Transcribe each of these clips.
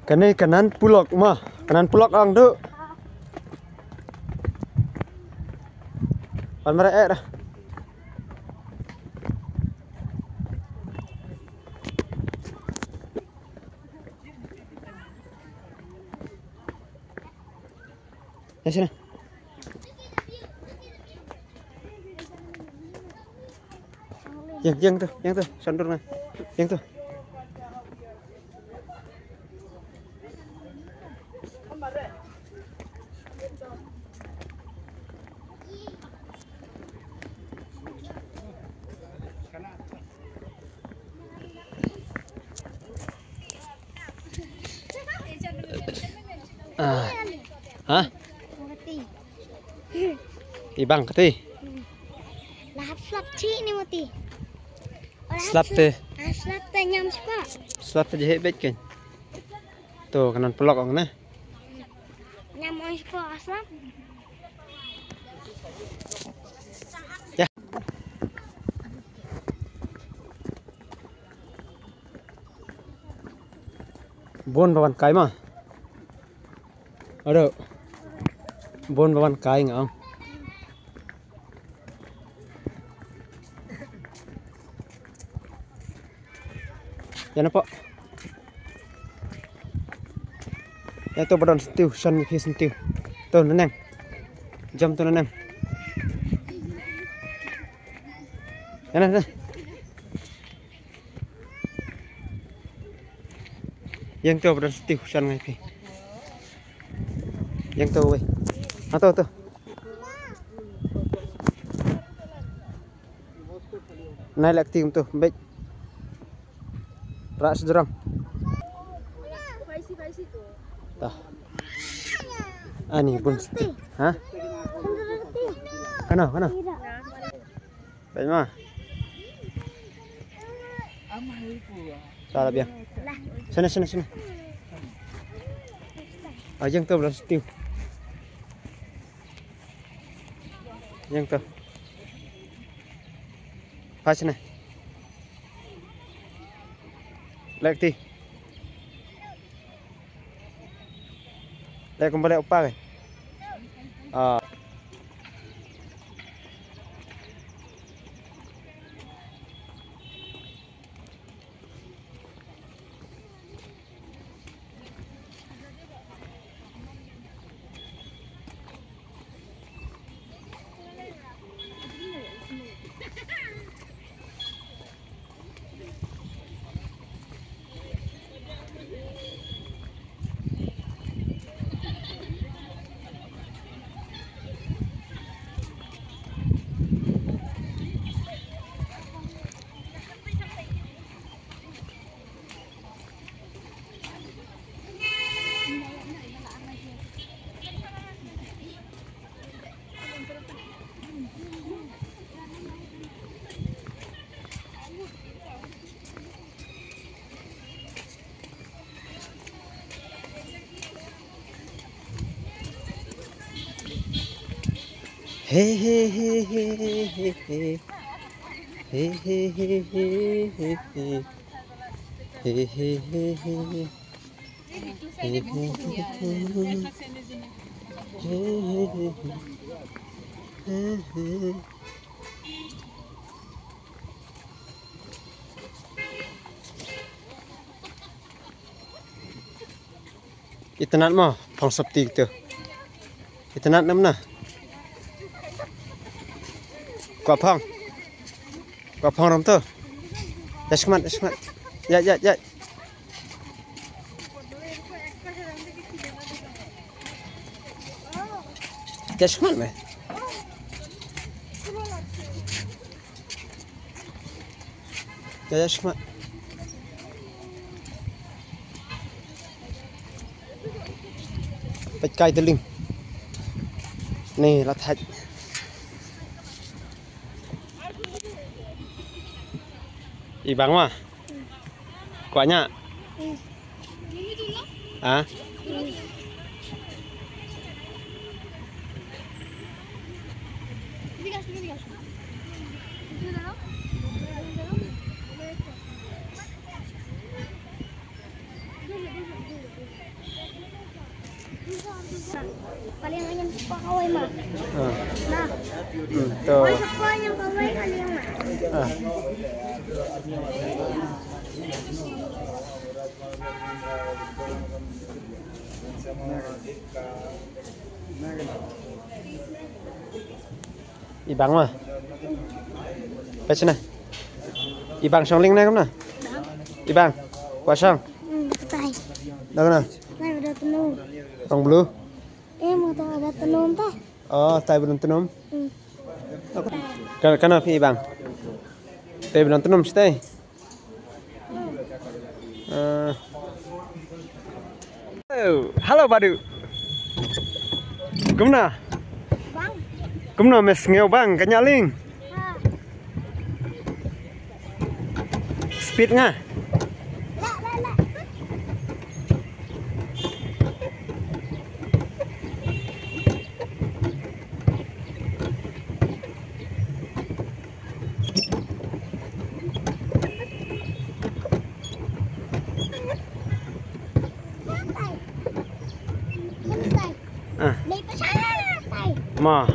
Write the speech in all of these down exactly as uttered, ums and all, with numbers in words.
Kane ka Nan Pulok ma, ka Nan Pulok ang tu. Pan mara eh dah. Ya sini. Yang, yang tu, yang tu, sandur na. Yang tu. Ah. Ha? Mati. Ibang kati. Lah slap chi ni mati. Slap te. Ah, slap te nyam spa. Slap te jehit bet kan. Tu kanan pelok ang ne. Nyam ong spa aslam. Ya. Bon bawan kai ma. Aduh. Bon bawan kai ngam. Ya napa? Ya tu badon sentiu, shan mi phi sentiu. Tu neneng. Jam tu neneng. Ya na na. Yang tu badon sentiu, shan ngai phi. Yang tu wei. Ha tu tu. Nai lek tim tu, bek. Rak sederang. Tah. Ani bun seti. Ha? Kana, kana. Bek ma. Salah biang. Sana, sana, sana. Ajang tu belas seti. Yang tu. Pas na. Lek ti. Lek kembali upa ke. Ah. Hey, hey, hey, hey, hey, hey. Hey, hey, hey, hey, hey, hey. Hey, hey, hey, hey, hey. Itynnad mo, phong sopti tu. Itynnad nam na. Kwah phong. Kwah phong ram tu. Ya shmat, ya shmat. Ya, ya, ya. Ya shmat me. Ya, ya, shmat. Peit kai te ling. Ni la thait. I bang ma. Kwah nya. Ha? Ah. Hmm, to. Ah. I Bang ma. Pachna. I Bang shong lieng ne kumno? I Bang. Kwah shong. Hmm, tai. Dang na. Tai ba da tnu. Tong blu. Eh, mo ta ba da tnu tai. Oh, tai ba da tnu. Hmm. Kan, kan phi I Bang. Tai ba da tnu stai. Eh. Oh, hello, Badu. Kumno? Bang. Kumno me Sngewbang, ka ñiah lieng? Ha. Speed nga? La, la, la. Ah. Ma.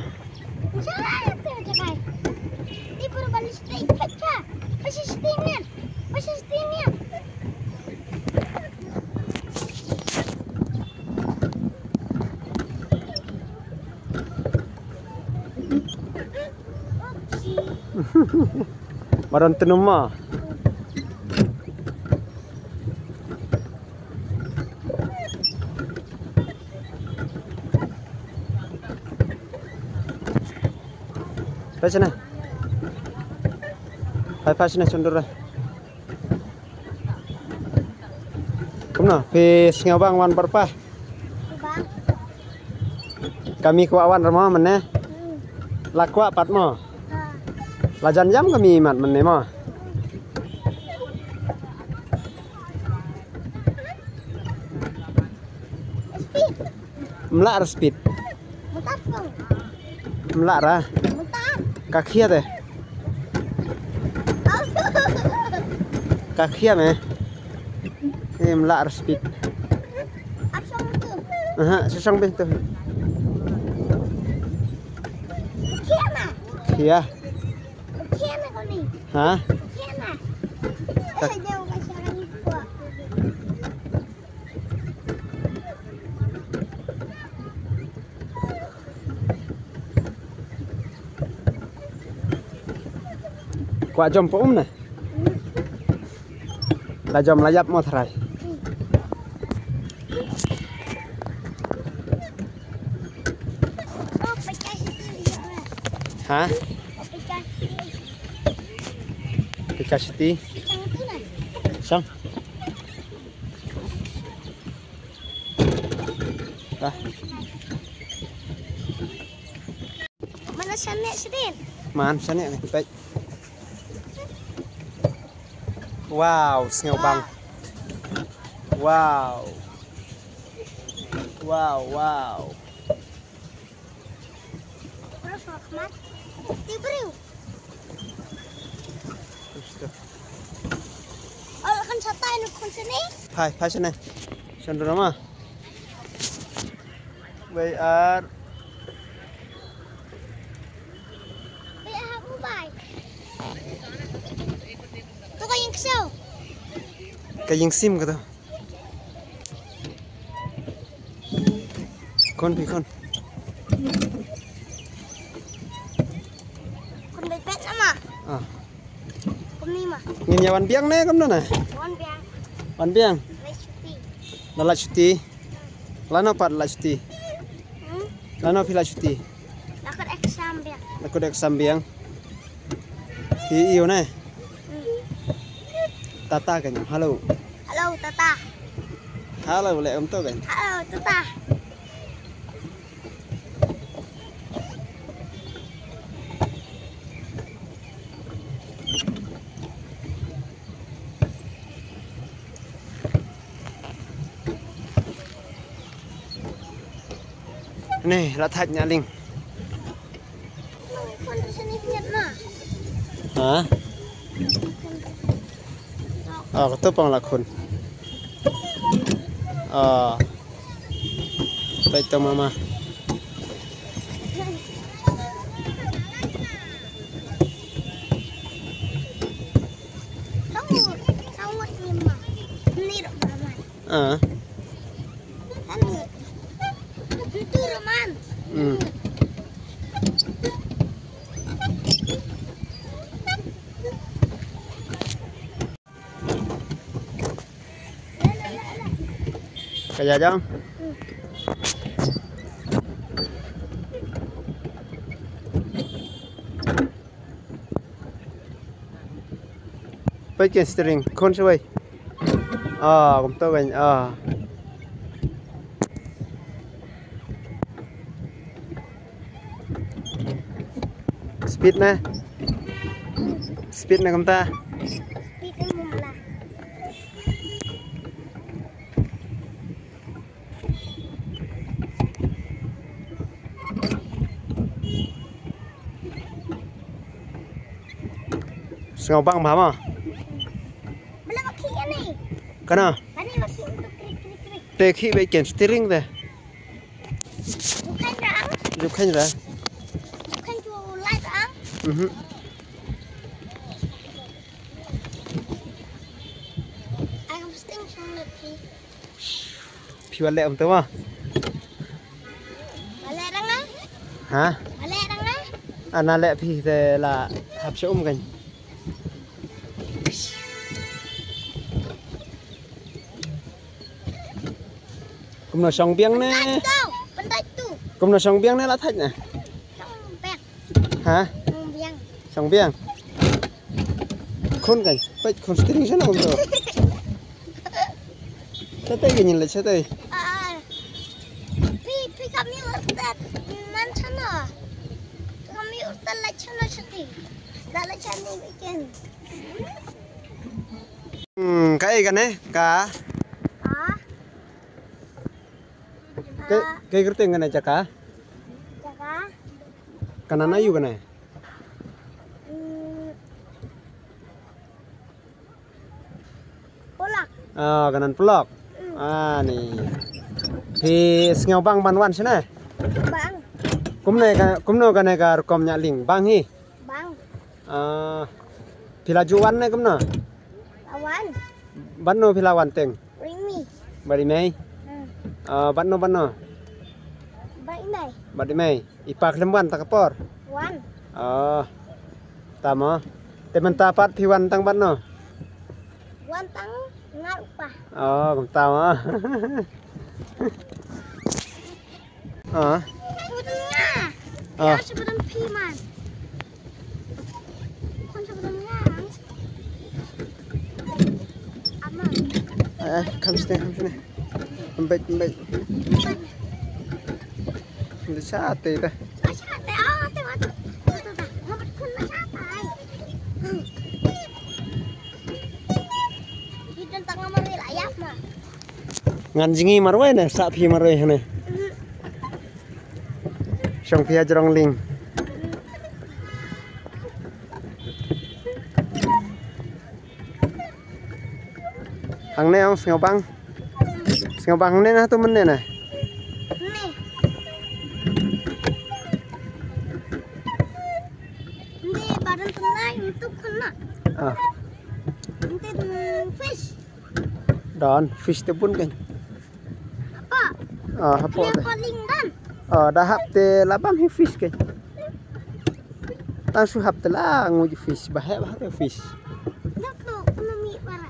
Baron tenuma. Pachna. Pai pachna chundura. Kumno, phi Sngewbang wan bad u pa? Bang. Kami kwah wan ra mo mynne? Hmm. La kwah pat mo? Ha. La jan jam kami mat mynne mo? Mlah ra speed. Mlah ra. Ka khia te. Ka khia me. Em, mlah ra speed. Aha, sosong beh tu. Khia. Ha? Ka Kwah jom pa um ne? La jom la yap mo trai. Ha? Pika siti. Sang. Dah. Mana sanek sidin? Man sanek ni, baik. Wow, Sngewbang. Wow. Wow, wow. Ti briew. Ol kan chatai nuk kun sini. Phai, phai sini. Sandra ma. Bai ar. Bai ar bu bai. Tu ka ïing ksiew. Ka ïing sim ka tu. Khun phi khun. Khun beit beit na ma. Ah. Khun ni ma. Ngin ïa wan biang ne kumno ne? Wan biang. Wan biang. Leit shuti. La leit shuti. Lano pat leit shuti? Hmm? Lano phi leit shuti? La kut exam biang. La kut exam biang. Phi ïoh ne? Hmm. Tata kan. Hello. Hello, tata. Hello, le um to kan. Hello, tata. Ni, la thait ñiah lieng. Ha? Ah, ka tu pang la khun. Ah. Peit to mama. Ah. Hmm. Ka ïa jong. Peit ka steering, khun shawei. Ah, kumta kan, ah. Speed ne? Speed ne kumta? Speed ne kumta. Sngewbang bha ma. Bala ba khih ani. Kana? Ani ba khih untuk krik krik krik. Te khih ba ken steering te. Bukan dah. Bukan dah. Bukan tu light ang. Mhm. Ang steering song lagi. Phi wan leh um te ma? Wan leh dang ah? Ha? Wan leh dang ah? Ana leh phi te la hap sha um kan. Kumno shong biang ne? Pyntai tu, pyntai tu. Kumno shong biang ne la thait ne? Shong biang. Ha? Shong biang. Shong biang. Khun kan, peit khun steering shano kumto. Shatei kan ïa leit shatei. Ah. Phi, phi kam ïoh urtat man shano. Phi kam ïoh urtat leit shano shatei. Da leit shano weekend. Hmm, kaei kane ka? Ah. Kaei, kaei kyrteng kane jaka? Jaka. Ka na aïu kane? Hmm. Polok. Ah, ka na Polok. Hmm. Ah, ni. Phi sngewbang ban wan shane? Bang. Kumne ka, kumno kane ka rukom ñiah lieng? Bang hi? Bang. Ah, phi la ju wan ne kumno? La wan. Bad no phi la wan teng? Bad i mei. Bad i mei? Hmm. Ah, bad no, bad no? Bad i mei. Bad i mei. I pa khlem wan ta ka por? Wan. Ah. Tama. Te mynta pat phi wan tang bad no? Wan tang nga u pa. Oh, kumta ma. Ah. Shibun nga. Ah. Ya, shibun phi man. Kon shibun nga. Ama. Eh, eh, kham sini, kham sini. Embek, embek. Embek. Embek sate dah. Sate, ah, te mata. Nga bat kun sate. Ngan jngi marwei ne, sah phi marwei hangne. Shong phi ha jrong lieng. Hangne ong sngewbang. Sngewbang hangne na tu mynne na. Hangne. Hangne ba don pynlait untuk kena. Ah. Nanti, mm, fish. Don fish te bun kan. Apa? Ah, hapoh. Ini te. Apa ling dan? Ah, da hap te la bam hi fish kan. Tang shu hap te la ngu ju fish, ba heh ba heh fish. Dak tu, kena mi para.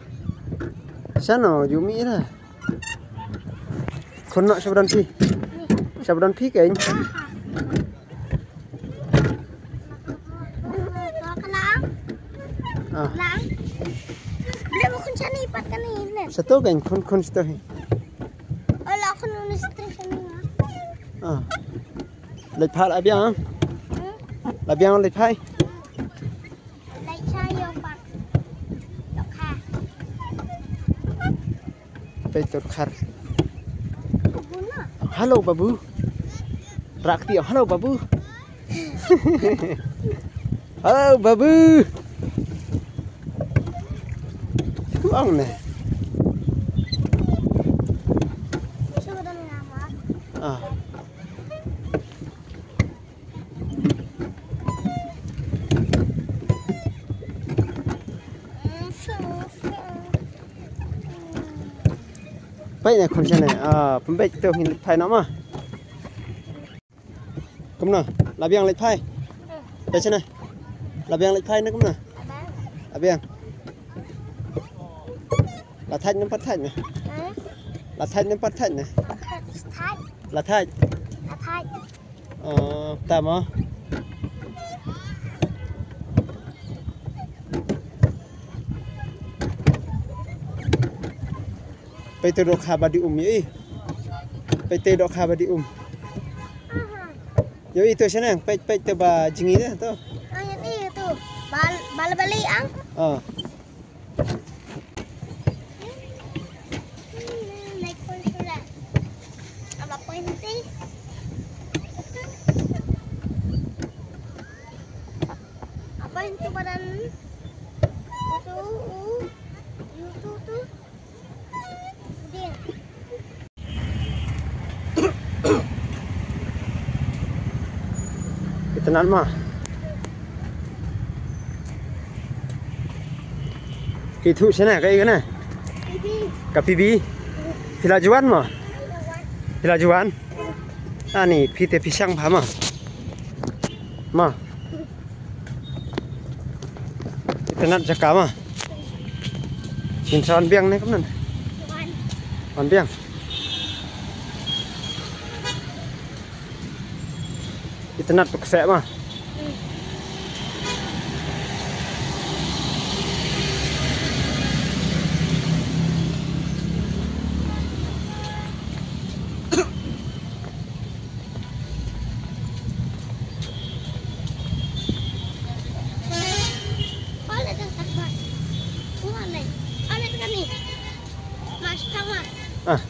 Shano ju mi ra. Khun noh shabdon phi. Shabdon phi kan. Aha. Ah. Sato kan khun khun sato hi. Ah. Leit phai la biang. Hmm? La biang leit phai. Peit tu khar. Hello babu. Rak ti hello babu. Hello babu. Tu ang ne. Ah. Peit ne khun shane. Ah, pynbeit to ngin leit phai noh ma. Kumno? La biang leit phai. Peit shane. La biang leit phai ne kumno? La biang. La thait ne pat thait ne? La thait ne pat thait ne? La thait. Ah, ta mo. Peit to dohkha ba dih um ïohi. Peit to dohkha ba dih um. Ïohi to shaneng, peit, peit to ba jngi de to. Ah, ïohi to. Bal, bal bali ang. Ah. Apa itu badan? Itu, u, itu tuh. Itynnad ma. Ki thuh shane ka ïa kane. Ka P B. Phi la ju wan ma. Phi la ju wan. Ani phi te phi shang bha ma. Ma. Itynnad jaka ma. Ngin sa wan biang ne kumno? Wan biang. Itynnad tu kseh ma. Ah.